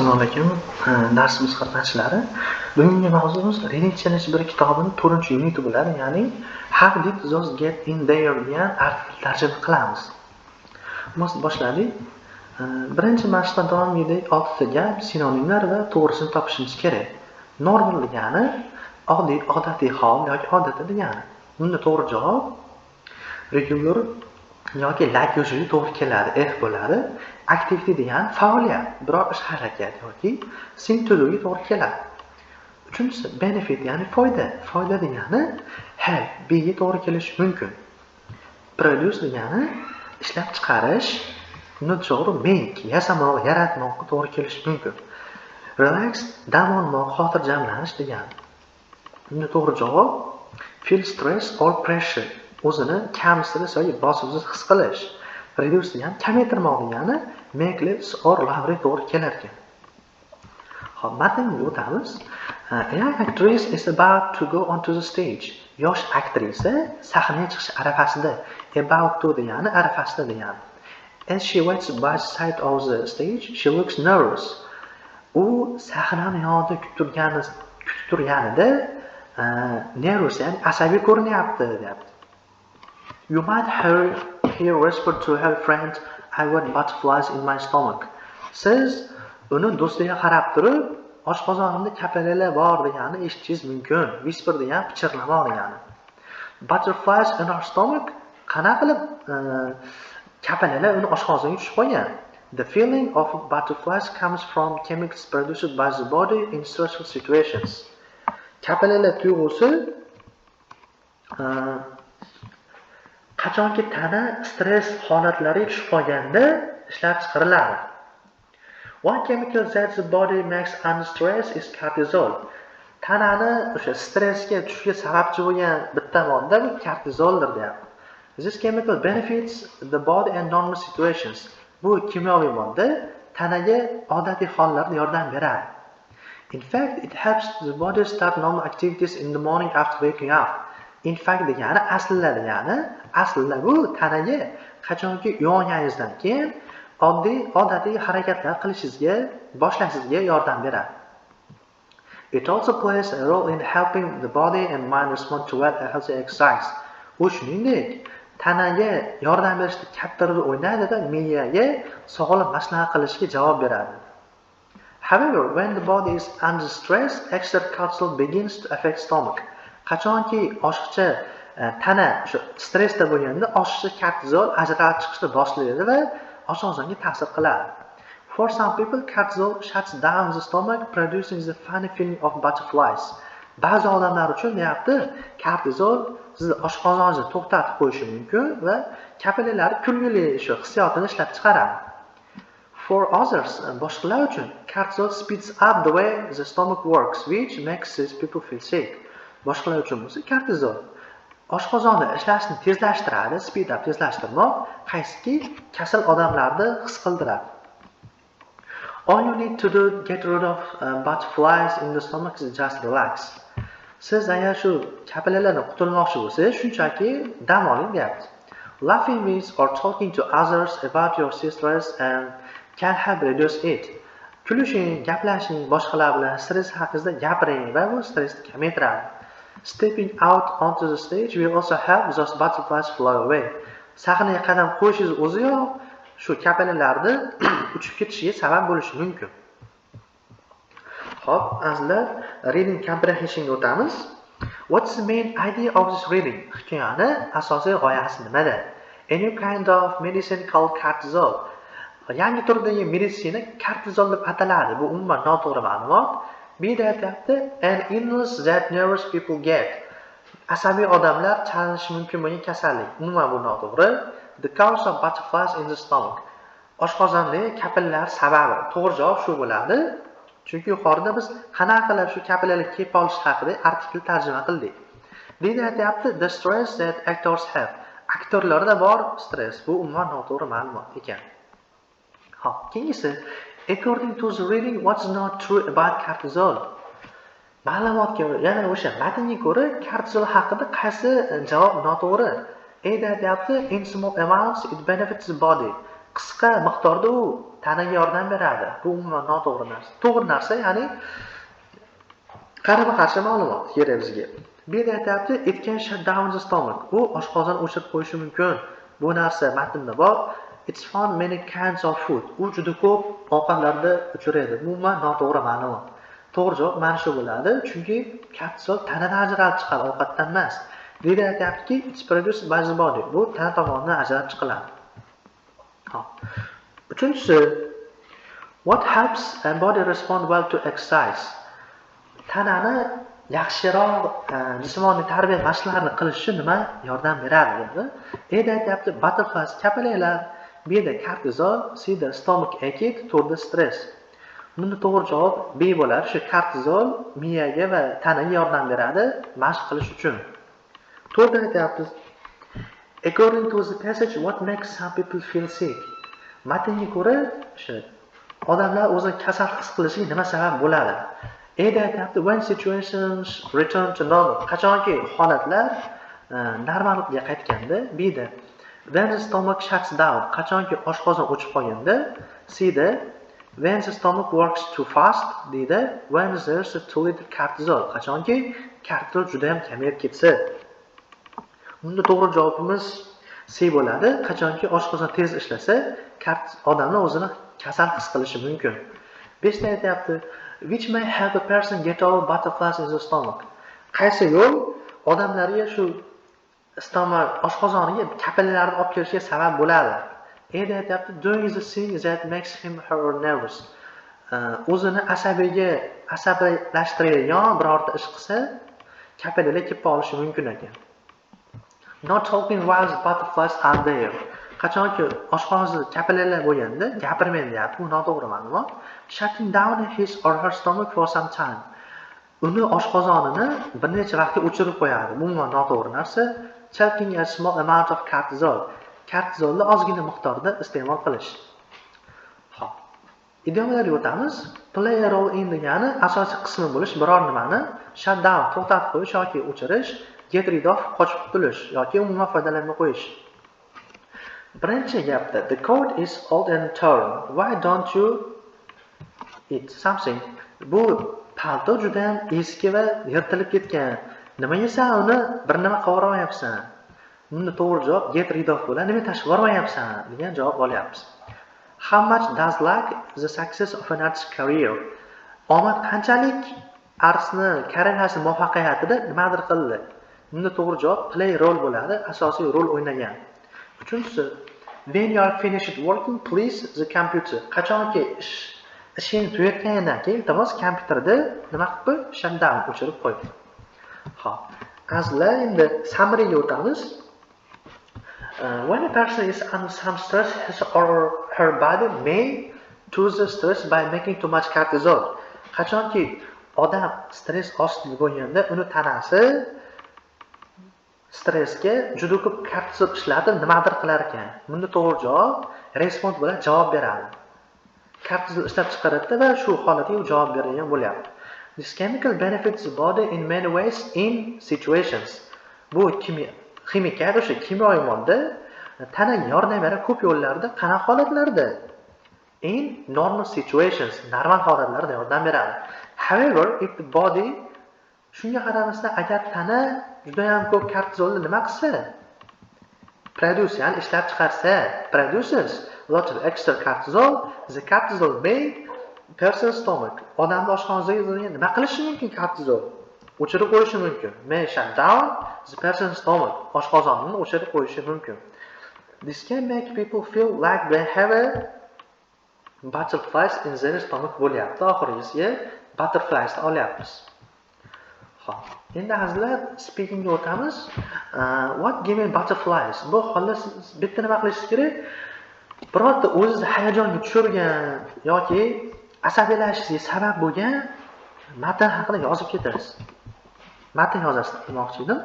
Assalomu alaykum, darsimiz qatnashchilari. Bugungi mavzumiz Reading Challenge 1 kitobining 4-yuniti bo'ladi, ya'ni "How did those get in there" degan artikl tarjima qilamiz. Biz boshladik. Birinchi mashqda doimgidek oltita gap, sinonimlar va to'g'risini topishimiz kerak. Normal degani oddiy, odatiy hol yoki odatda degani. Bunda to'g'ri javob regular yoki like usually to'g'ri keladi, F bo'ladi. Activity degani faoliyat, biror ish harakat yoki seem to do'ga to'g'ri keladi. Uchinchisi benefit, ya'ni foyda. Foyda degani help, B ga to'g'ri kelishi mumkin. Produce degani ishlab chiqarish, bunda to'g'ri make, yasamoq, yaratmoqqa to'g'ri kelishi mumkin. Relax, dam olmoq, xotirjamlanish degani. Bunda to'g'ri javob feel stress or pressure, o'zini kam stress yoki bosimsiz his qilish. Reduce degani kamaytirmoq degani make less or lower to'g'ri kelar ekan. Xo'p, matnga o'tamiz. A young actress is about to go onto the stage. Yosh aktrisa sahnaga chiqish arafasida. About to degani arafasida degani. As she waits by the side of the stage, she looks nervous. U sahnani yonida kutib turganida nervous, ya'ni asabiy ko'rinyapti, deyapti. You might hear whisper to her friend, "I got butterflies in my stomach." Siz uni do'stiga qarab turib, oshqozonimda kapalaklar bor deganini eshitishingiz mumkin. Whisper degani pichirlamoq degani. Butterflies in her stomach, qanaqa qilib kapalaklar uni oshqozoniga tushib qolgan? The feeling of butterflies comes from chemicals produced by the body in stressful situations. Kapalaklar tuyg'usi qachonki tana stress holatlariga tushib qolganda ishlab chiqariladi. One chemical that the body makes under stress is cortisol. Tanani o'sha stressga tushishga sababchi bo'lgan bitta modda bu kortizoldir, deyapti. This chemical benefits the body in normal situations. Bu kimyoviy modda tanaga odatiy hollarda yordam beradi. In fact, it helps the body start normal activities in the morning after waking up. In fact degani aslida degani, aslida bu tanaga qachonki uyg'onganingizdan keyin oddiy odatiy harakatlar qilishingizga, boshlashingizga yordam beradi. It also plays a role in helping the body and mind respond to well and healthy exercise. U shuningdek tanaga yordam berishda katta rol o'ynaydi va miyaga sog'lom mashqlar qilishga javob beradi. However, when the body is under stress, extra cortisol begins to affect stomach. Qachonki oshiqcha tana o'sha stressda bo'lganda, oshiqcha kortizol ajralib chiqishni boshlaydi va oshqozonga ta'sir qiladi. For some people, cortisol shuts down the stomach, producing the funny feeling of butterflies. Ba'zi odamlar uchun, deyapti, kortizol sizni oshqozoningizni to'xtatib qo'yishi mumkin va kapalaklar kulgili shu hissiyotini ishlab chiqaradi. For others, boshqalar uchun cortisol speeds up the way the stomach works, which makes these people feel sick. Boshqalar uchun bo'lsa kortizol oshqozonni ishlashini tezlashtiradi, speed up tezlashtirmoq, qaysiki kasal odamlarni his qildiradi. All you need to do to get rid of butterflies in the stomach is just relax. Siz agar shu kapalaklardan qutulmoqchi bo'lsangiz, shunchaki dam oling, deyapti. Laughing with or talking to others about your stress and can help reduce it. Kulishing, gaplashing, boshqalar bilan stress haqida gapiring va bu stressni kamaytiradi. Stepping out onto the stage will also help those butterflies fly away. Sahnaga qadam qo'yishingiz o'ziyoq shu kapalaklarni uchib ketishiga sabab bo'lishi mumkin. Xo'p, azizlar, reading comprehensionga o'tamiz. What's the main idea of this reading? Hikoyani asosiy g'oyasi nimada? A new kind of medicine called cortisol. Yangi turdagi meditsina kortizol deb ataladi. Bu umuman noto'g'ri ma'lumot. B da aytyapti, an illness that nervous people get. Asabiy odamlar chalinishi mumkin bo'lgan kasallik. Umuman bu noto'g'ri. The cause of butterflies in the stomach. Oshqozondagi kapalaklar sababi. To'g'ri javob shu bo'ladi. Chunki yuqorida biz qanaqa qilib shu kapalaklar kelib qolishi haqida artikl tarjima qildik. D da aytyapti, the stress that actors have. Aktyorlarda bor stress. Bu umuman noto'g'ri ma'lumot ekan. Xo'p, keyingisi, according to the reading, what's not true about cortisol? Ma'lumotga, yana o'sha matnga ko'ra kortizol haqida qaysi javob noto'g'ri? A da aytyapti, in small amounts it benefits the body. Qisqa miqdorda u tanaga yordam beradi. Bu umuman noto'g'ri narsa. To'g'ri narsa, ya'ni qarama-qarshi ma'lumot kerak bizga. Bu yerda aytyapti, it can shut down the stomach. U oshqozon o'chirib qo'yishi mumkin. Bu narsa matnda bor. It's found many kinds of food. U juda ko'p ovqatlarda uchraydi. Umuman noto'g'ri ma'lumot. To'g'ri javob mana shu bo'ladi, chunki kortizol tanadan ajralib chiqadi, ovqatdan emas. Bu yerda aytyaptiki, it's produced by the body. Bu tana tomonidan ajralib chiqiladi. Hop. Uchinchisi, what helps a body respond well to exercise? Tanani yaxshiroq jismoniy tarbiya mashqlarini qilish uchun nima yordam beradi, dedi. Endi aytyapti, butterflies, kapalaklar, B da kortizol, C da stomach acid, to'rtda stress. Bunda to'g'ri javob B bo'ladi. Shu kortizol miyaga va tanaga yordam beradi mashq qilish uchun. To'rtda aytyapti, according to the passage, what makes some people feel sick? Matnga ko'ra, o'sha odamlar o'zini kasal his qilishiga nima sabab bo'ladi? Endi aytyapti, when situations return to normal. Qachonki holatlar normalga qaytganda, B da when the stomach shuts down. Qachonki oshqozon o'chib qolganda, C da when the stomach works too fast, D da when there's too little cortisol. Qachonki kortizol juda ham kamayib ketsa. Bunda to'g'ri javobimiz C bo'ladi. Qachonki oshqozon tez ishlasa, odamlar o'zini kasal his qilishi mumkin. Beshta aytyapti, which may help a person get over butterflies in the stomach? Qaysi yo'l odamlarga shu stomach, oshqozoniga kapalaklarni olib kelishiga sabab bo'ladi? Endi aytyapti, doing the thing that makes him her nervous. O'zini asabiga asabiylashtiradigan birorta ish qilsa, kapalaklar kelib qolishi mumkin ekan. Not talking while the butterflies are there. Qachonki oshqozonida kapalaklar bo'lganda gapirmang deyapti. Bu noto'g'ri ma'lumot. Shutting down his or her stomach for some time. Uni oshqozonini bir necha vaqtga o'chirib qo'yadi. Bu umuman noto'g'ri narsa. Taking a small amount of cortisol. Kortizolni ozgina miqdorda iste'mol qilish. Xo'p. Idiomalarga o'tamiz. Play a role in degani asosiy qismi bo'lish, biror nimani shut down, to'xtatib qo'yish yoki o'chirish, get rid of, qochib qutulish yoki umuman foydalanmay qo'yish. Birinchi gapda the coat is old and torn. Why don't you it something? Bu palto juda ham eski va yirtilib ketgan. Nimaga sen uni bir nima qilib yubormayapsan? Bunda to'g'ri javob get rid of bo'ladi. Nima tashlab yubormayapsan degan javob olyapmiz. How much does luck the success of an artist's career? Omad qanchalik artistni karyerasi muvaffaqiyatida nimadir qildi? Bunda to'g'ri javob play role bo'ladi, asosiy rol o'ynagan. Uchinchisi, when you are finished working, please the computer. Qachonki ishingni tugatganingdan keyin, iltimos, kompyuterda nima qilib qo'y? Shut down, o'chirib qo'y. Xo'p. Azizlar, endi summaryga o'tamiz. When a person is under some stress, his or her body may to the stress by making too much cortisol. Qachonki odam stress ostida bo'lganda, uni tanasi stressga juda ko'p kortizol ishlatib nimadir qilar ekan. Bunda to'g'ri javob respond bilan javob beradi. Kortizol ishlab chiqaradida va shu holatga u javob beradigan bo'lyapti. This chemical benefits the body in many ways in situations. Bu ximikat, o'sha kimyoviy modda tanaga yordam beradi ko'p yo'llarda, qanaqa holatlarda? In normal situations, normal holatlarda yordam beradi. However, if the body, shunga qaramasdan, agar tana juda ham ko'p kortizolni nima qilsa, produce, ya'ni ishlab chiqarsa, produces a lot of extra cortisol, the cortisol may person stomach. Odamni oshqozoniga nima qilishi mumkin kortizol? O'chirib qo'yishi mumkin. May shut down the person's stomach. Oshqozonini o'chirib qo'yishi mumkin. This can make people feel like they have a butterflies in their stomach bo'lyapti. Oxirgisiga butterfliesni olyapmiz. Xo'p. Endi, azizlar, speakingga o'tamiz. What give me butterflies? Bu holda siz bitta nima qilishingiz kerak? Birorta o'zingizni hayajonga tushirgan yoki asabiylashishingizga sabab bo'lgan matn haqida yozib ketasiz. Matn yozasiz demoqchi edim.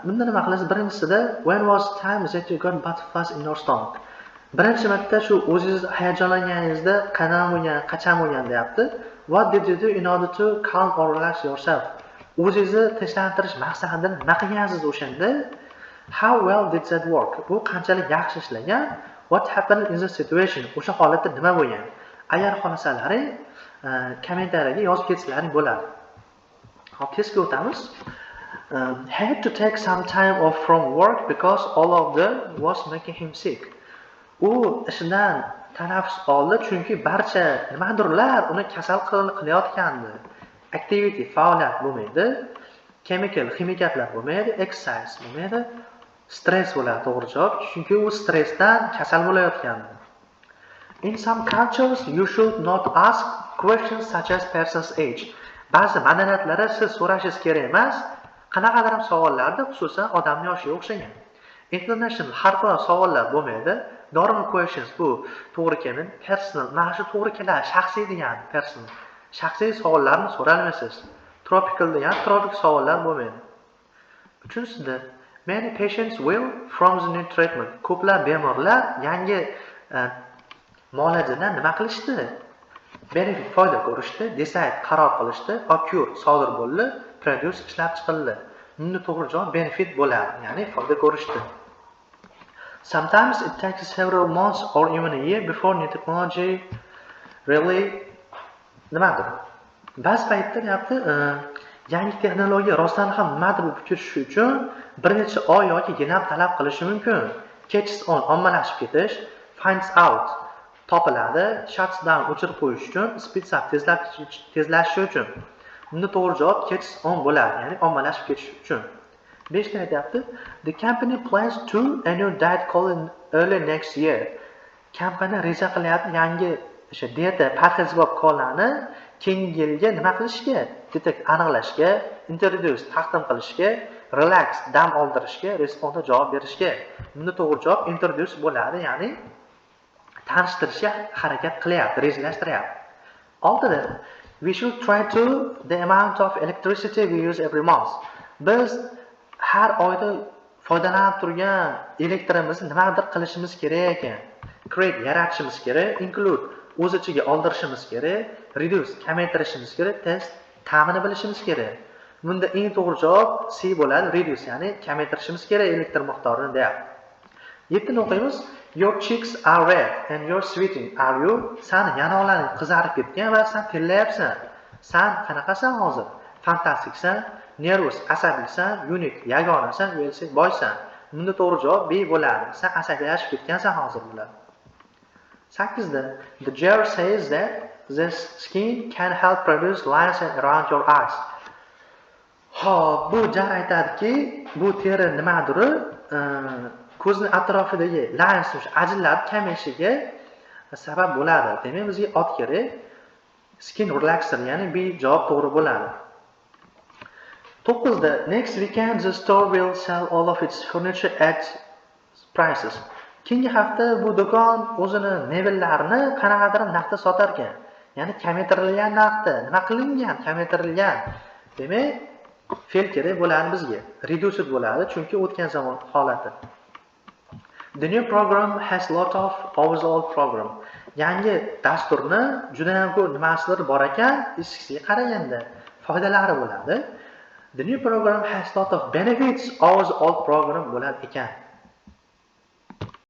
Bunda nima qilasiz? Birinchisida when was time that you got butterflies in your stomach? Birinchi marta shu o'zingiz hayajonlanganingizda qanday bo'lgan, qachon bo'lgan deyapti. What did you do in order to calm or relax yourself? O'zingizni tinchlantirish maqsadida nima qilgansiz o'shanda? How well did that work? Bu qanchalik yaxshi ishlagan? What happened in the situation? O'sha holatda nima bo'lgan? Agar xohlasalaring, kommentariyaga yozib ketsalaring bo'ladi. Hop, testga o'tamiz. Had to take some time off from work because all of the was making him sick. U ishidan tanaffus oldi, chunki barcha nimadirlar uni kasal qilayotgandi. Activity, faoliyat bo'lmaydi. Chemical, ximikatlar bo'lmaydi. Exercise bo'lmaydi. Stress bo'ladi to'g'ri javob, chunki u stressdan kasal bo'layotgandi. In some cultures, you should not ask questions such as person's age. Ba'zi madaniyatlarda siz so'rashingiz kerak emas, qanaqadir ham savollarni, xususan odamni yoshiga o'xshagan. International, xalqaro savollar bo'lmaydi. Normal questions, bu to'g'ri kelmaydi. Personal, mana shu to'g'ri keladi, shaxsiy degani personal. Shaxsiy savollarni so'ralmaysiz. Tropical degan tropik savollar bo'lmaydi. Uchinchisida, many patients will from the new treatment. Ko'plab bemorlar yangi muolajadan nima qilishdi? Benefit, foyda ko'rishdi, decide, qaror qilishdi, occur, sodir bo'ldi, produce, ishlab chiqildi. Bunda to'g'ri javob benefit bo'ladi, ya'ni foyda ko'rishdi. Sometimes it takes several months or even a year before new technology really nimadir. Ba'zi paytda, deyapti, yangi texnologiya rostdan ham nimadir bo'lib ketishi uchun bir necha oy yoki yil ham talab qilishi mumkin. Catches on, ommalashib ketish, finds out, topiladi, shuts down, o'chirib qo'yish uchun, speeds up, tezlashishi uchun. Bunda to'g'ri javob catches on bo'ladi, ya'ni ommalashib ketish uchun. Beshta aytyapti. The company plans to a new diet cola early next year. Kompaniya reja qilyapti yangi o'sha dieta, parhezbop kolani keyingi yilga nima qilishga? Detect, aniqlashga, introduce, taqdim qilishga, relax, dam oldirishga, respond, javob berishga. Bunda to'g'ri javob introduce bo'ladi, ya'ni tanishtirishga harakat qilyapti, rejalashtiryapti. Oltida, we should try to the amount of electricity we use every month. Biz har oyda foydalanib turgan elektrimizni nimadir qilishimiz kerak ekan. Create, yaratishimiz kerak, include, o'z ichiga oldirishimiz kerak, reduce, kamaytirishimiz kerak, taste, ta'mini bilishimiz kerak. Bunda eng to'g'ri javob C bo'ladi, reduce, ya'ni kamaytirishimiz kerak elektr miqdorini, deyapti. Yettini o'qiymiz. Your cheeks are red and you're sweating. Are you? Sani yanoqlaring qizarib ketgan va san terlayapsan. San qanaqasan hozir? Fantastiksan, nervous, asabiysan, unique, yagonasan, wealthy, boysan. Bunda to'g'ri javob B bo'ladi. San asabiylashib ketgansan hozir bo'ladi. Sakkizda, the jar says that this skin can help produce lines around your eyes. Hop, bu jar aytadiki, bu teri nimadir, ko'zni atrofidagi lines, o'sha ajinlar kamayishiga sabab bo'ladi. Demak, bizga ot kerak. Skin relaxer, ya'ni B javob to'g'ri bo'ladi. To'qqizda, next weekend the store will sell all of its furniture at prices. Keyingi hafta bu do'kon o'zini mebellarini qanaqadir narxda sotar ekan. Ya'ni kamaytirilgan narxda. Nima qilingan? Kamaytirilgan. Demak, fe'l kerak bo'ladi bizga. Reduced bo'ladi, chunki o'tgan zamon holati. The new program has lot of over the old program. Yangi dasturni juda ham ko'p nimasidir bor ekan, eskisiga qaraganda foydalari bo'ladi. The new program has lot of benefits over the old program bo'ladi ekan.